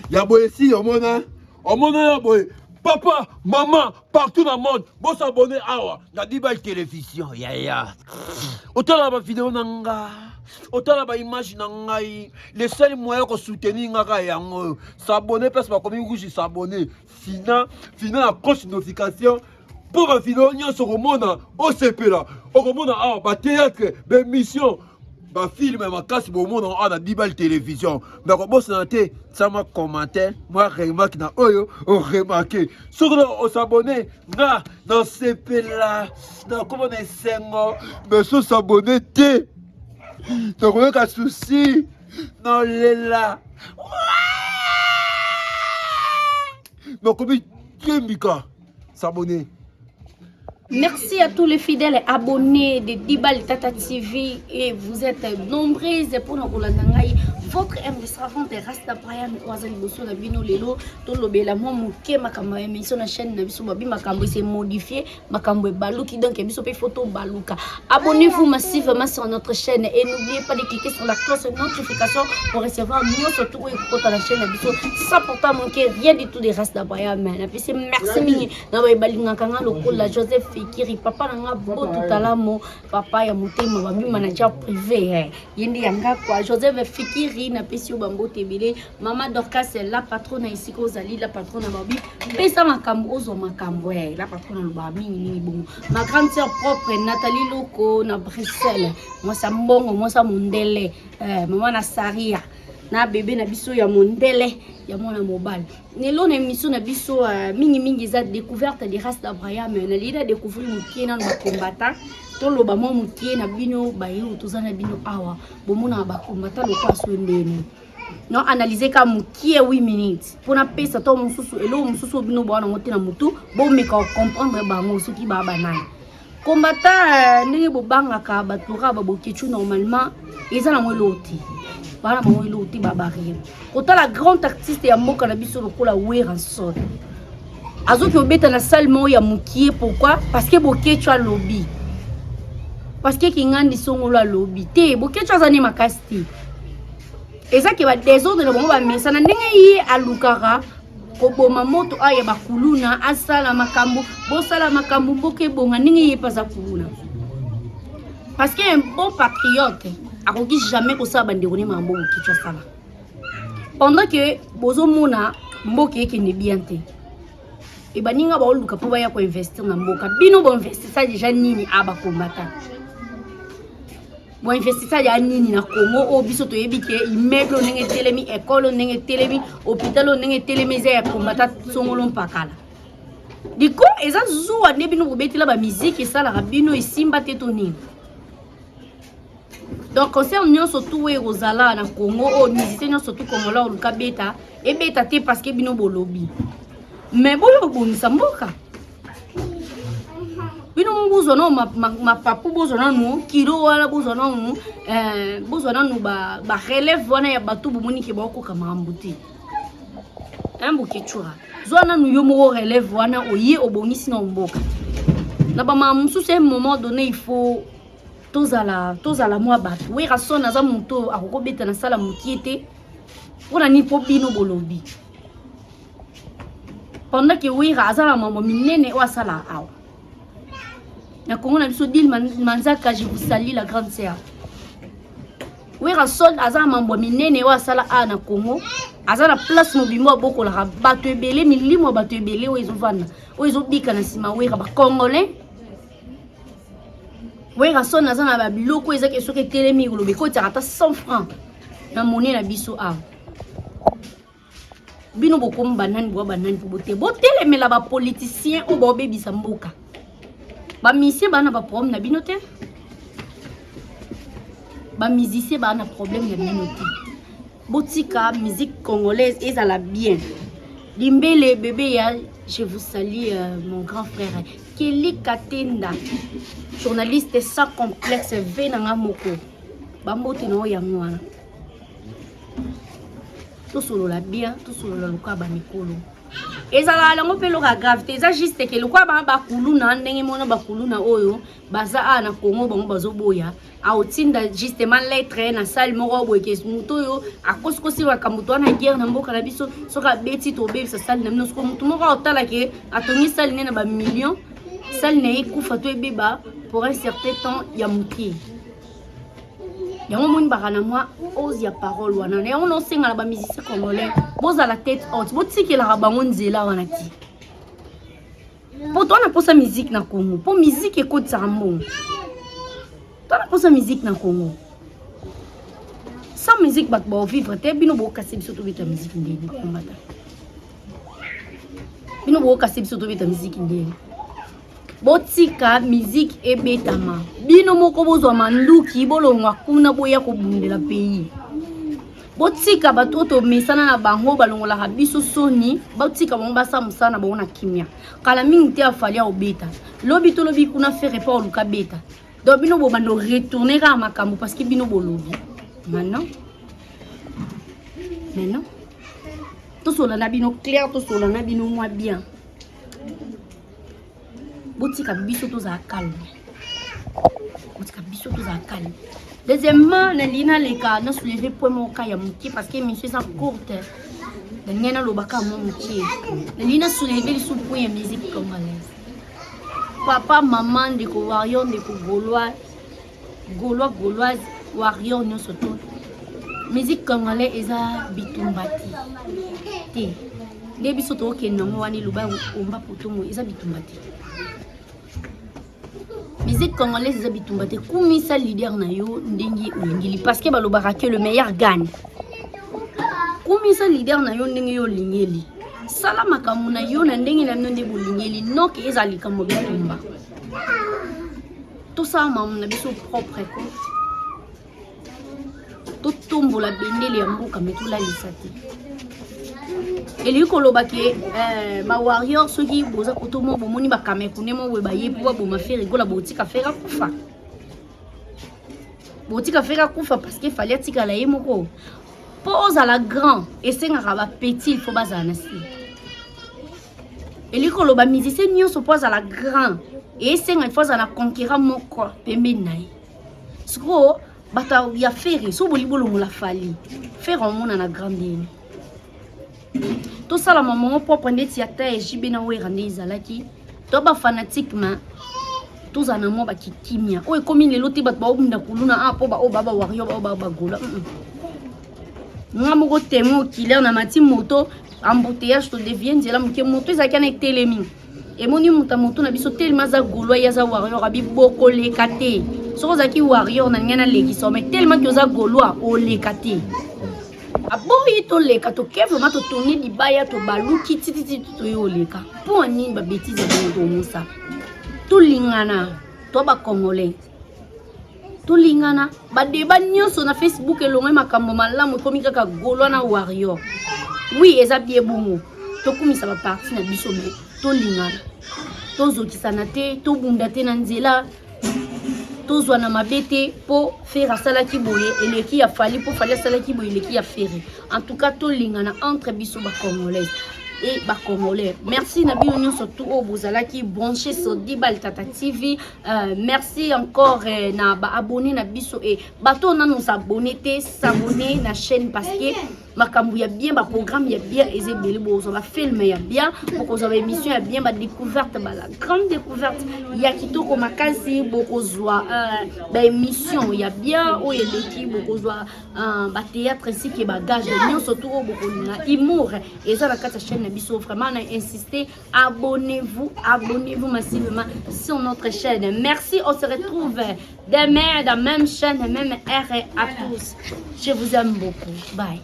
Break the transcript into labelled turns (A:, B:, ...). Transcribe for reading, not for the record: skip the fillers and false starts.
A: Ya boye si omona omona ya boye papa mama partout na monde bosabone awa na Dibal Télévision. Yaya, otala bavideo na nga, otala baimage na ngai. Le seul moyen kosoutenir nga kaka yango oyo: s'abonner. Place bakomi rouge s'abonner, fina fina na cloche notification mpo bavideo nyonso okomona, osepela. Okomona awa bathéâtre, baémission, bafilm ya makasi. Bomona awa na Dibal Télévision. Mais kobosana te, tia mwa commentaire, mwa remarque na oyo oremarquer. Soki os'abonner, nga nasepela, nakomona esengo. Mais so os'abonner te, nakoyoka souci, nalela, nakomi tiembika. S'abonner.
B: Merci à tous les fidèles abonnés de Dibal Tata TV et vous êtes nombreuses pour nous kolanda ngai, votre humble servante Rasta Brian oyo liboso na bino lelo. Tolobela mwa moke makambo ya émission na chaîne na biso. Babi makambo ese modifié, makambo ebaluki, donc biso mpe faut tobaluka. Abonnez-vous massivement sur notre chaîne et n'oubliez pas de cliquer sur la cloche de notification pour recevoir nyonso tout oyo ekokota na chaîne na biso, sans pourtant manquer rien du tout de Rasta Brian. Napesi merci mingi na baye balingaka nga lokola Joseph Fikiri, papa na nga Botu Talamo, papa ya motema, babi manager privé ye nde yanga kwa Joseph Fikiri. Napesi yo bambote ebele. Mama Dorcas, la patronne, na esika ozali, la patronne, babi pesa makambo, ozwa makambo. La patronne alobaka mingimingi bongo. Ma grande sœur propre Nathalie Loko na Bruxelles, mwasa mbongo, mwasa mondele, mama na Saria na bebe na biso ya mondele ya mwana mobali. Lelo na émission na biso, mingimingi eza découverte de Rasta Abraham. Nalingi na découvrir mokie nano bacombattant. Toloba mwa mokie na bino bayo toza na bino awa. Bomonaka bacombattant lokola so ndeni no analyse ka mokie 8 minutes mpona pesa to mosusu eloko mosusu oyo bino bowana yango te na motu. Bomeka kocomprendre bango soki baa banani. Combattant, ndenge bobangaka bato kaka babokecu, normalement eza nango eloko te. Bana bango eloko te, babarrière. Kotala grand artiste ya mboka na biso lokola Werrason azoki obeta na salle moko ya mokie. Pourquoi? Parce que Bokecu alobi, parce que Kingandi Songolo alobi te. Bokecu aza ne makasi te. Eza ke badésordre na bango bamesana. Ndenge ye alukaka koboma moto aya bakuluna, asala makambo, bosala makambo, mboka ebonga. Ndenge ye mpe aza kuluna, parce que un bon patriote akoki jamais kosala bandeko ne makambo Bokecu asala pendant que bozomona mboka ekende bien te. E baninga baoluka mpo baya koinvestir na mboka, bino boinvestisa déjà nini? A bacombattant boinvestisa ya nini na Congo oyo biso toyebi ke immeuble oyo ndenge etelemi, ekole oyo ndenge etelemi, hôpital oyo ndenge etelemi, eza ya combattant songolo mpakala? Liko eza zuwa nde bino kobetela bamiziki esalaka bino esimba te to nini? Donc concert nyonso tu oyo ekozala na Congo oyo, musicien nyonso tu congolais oluka beta, ebeta te parce que bino bolobi. Mais boyo kobongisa mboka, bino mo bozwa nano mapapu, bozwa nanu kilo wana, bozwa nanu, bozwa nanu barelève wana ya bato bomoni ke baokoka makambo te. Bokecura, zwa nanu yo moko relève wana, oye obongisi na mboka na bamama mosusu. Un moment donné, il faut tozala mwa bato. Werrason aza moto akokobeta na sala mokie te. Mpona nini? Mpo bino bolobi pendant ke Wera aza na mambo minene oyo asala awa na Kongo na biso. Dil Manzaka, je vous salue, la grande sœur. Werrason aza na mambo minene oyo asala awa na Congo. Aza na place mobimba abokolaka bato ebele, milimo ya bato ebele oyo ezovanda, oyo ezobika na nsima Wera, bacongolais. Werrason aza na babiloko ezaki soki etelemi, koloba ekotiaka ata 100 franc na monnaie na biso awa. Bino bokomi banani? Bwa banani mpo bote botelemela bapoliticien oyo baobebisa mboka? Bamusicien baa na baproblème na bino te. Bamusicien baa na problème na bino te. Botika musique congolaise ezala bien. Limbele bébé ya, je vous salue, mon grand frère Kelly Katenda, journaliste sans complexe, ve nanga moko bambote na oyo yango wana. Tosolola bien, tosolola lokola bamikolo. Ezalaka yango mpe eloko ya grave te. Eza juste ke lokola baa bakuluna, ndenge mona bakuluna oyo baza awa na Congo, bango bazoboya. Aotinda justement lettre na salle moko boye ke moto oyo akosikosi makambo to wana guerre na mboka na biso, soki abeti tobebisa salle na bino. Soko motu moko aotala ke atongi salle ne na bamillion, salle na ye ekufa to ebeba pour un certain temps ya moke. Yango omoni baka na mwa ose ya parole wana. Na yango naosenga na bamusicien congolais, bozala tête haute, botikelaka bango nzela wana ti mpo towana mposa musique na Congo, mpo musique ekotisaka mbongo. Towana mposa musique na Congo. Sans musique bato baovivre te. Bino bokasi biso tobeta musique ndeni bakombata bino, bokasi biso tobeta musique ndeni. Botika musique ebetama. Bino moko bozwa manduki, bolongwa kuna, boya kobundela pays. Botika bato oyo tomesana na bango, balongolaka biso soni. Botika bango basala mosala na bango na kimia. Kala mingi te afali akobeta. Lobi tolobi kuna Ferre mpo oluka beta. Donc bino bobanda retourner kaka makambo parce que bino bolobi maintenant. Maintenant tosola na bino clair, tosola na bino mwa bien. Botika biso tozala calme, botika biso tozala calme. Deuxièmement, nalingi naleka na soulever point moko ya moke parce que émission eza courte. Nalingi nalobaka mwa moke. Nalingi na soulever lisusu point ya musique congolaise. Papa, mama, ndeko warrior, ndeko gaulois, gaulois, gauloise, warrior nyonso to, musique congolais eza bitumba te te. Nde biso tokokende yango wana, eloba omba potongo, eza bitumba te. Musique congolaise eza bitumba te. Kumisa leader na yo ndenge olingeli parce que balobaka ke le meilleur gagne. Kumisa leader na yo ndenge yo olingeli. Sala makambo na yo na ndenge na bino nde bolingeli. Noke eza likambo bitumba. Tosala makambo na biso propre ko totombola bendele ya mboka, me tolalisa te. Elingi koloba ke bawarrior, soki boza koto mo bomoni bacamerounais mo boye baye mpo baboma Ferre Gola, botika Ferre akufa, botika Ferre akufa parce que Fally atikala ye moko. Mpo ozala grand, esengaka bapetit il faut bazala na se. Elingi koloba musicien nyonso mpo azala grand, esenga il faut azala na concurrent moko pembeni na ye. Sikoyo bato ya Ferre, so boli bolongola Fally, Ferre omona na grand ndeni. Tosala mamango propre ndeti ya ta ya JB na Wera nde ezalaki. To bafanatique ma tozala na mwa bakikimia oyo ekomi lelo te. Bato baobunda kuluna a mpo baoyo ba bawarrior, baoyo ba bagola. Nga moko témoin oculaire, na mati moto, embouteillage, todevie nzela moke, moto ezalaki wana etelemi. Emoni moto ya moto na biso telema, aza gaulois, ye aza warrior. Abi bokoleka te. Soki ozalaki warrior na ngai nalekisa, mais tellement ke oza gaulois, oleka te. Aboyi toleka, toke vraiment, totourne libaya, tobaluki tititi, toye oleka. Mpo nini babêtises ya bongo tomosala? Tolingana, to bacongolais tolingana. Badeba nyonso na Facebook elongwe, makambo malamu ekomi kaka gaulois na warrior. Oui, eza bien bongo, tokumisa baparti na biso, me tolingana, tozokisana te, tobunda te na nzela, tozwa na mabe te. Mpo Ferre asalaki boye eleki ya Fally, mpo Fally asalaki boye eleki ya Ferre. En tout cas tolingana entre biso bacongolaise et bacongolais. Merci na bino nyonso tu oyo bozalaki branché sur Dibal Tata TV. Merci encore na baabonné na biso e bato oyo nano s'abonné te, s'abonné na chaîne parce que makambo ya bien, baprogramme ya bien eza ebele. Bokozwa bafilm ya bien, bokozwa baémission ya bien, badécouverte, bala grande découverte ya kitoko makasi. Bokozwa baémission ya bien oyo eleki, bokozwa bathéâtre ainsi ke bagage nyonso tu oyo bokolinga. Humour eza na kati ya chaîne na biso. Vraiment na insister, abonnez-vous, abonnez-vous massivement sur notre chaîne. Merci, on se retrouve demain dans la même chaîne, même heure. À tous, je vous aime beaucoup, bye.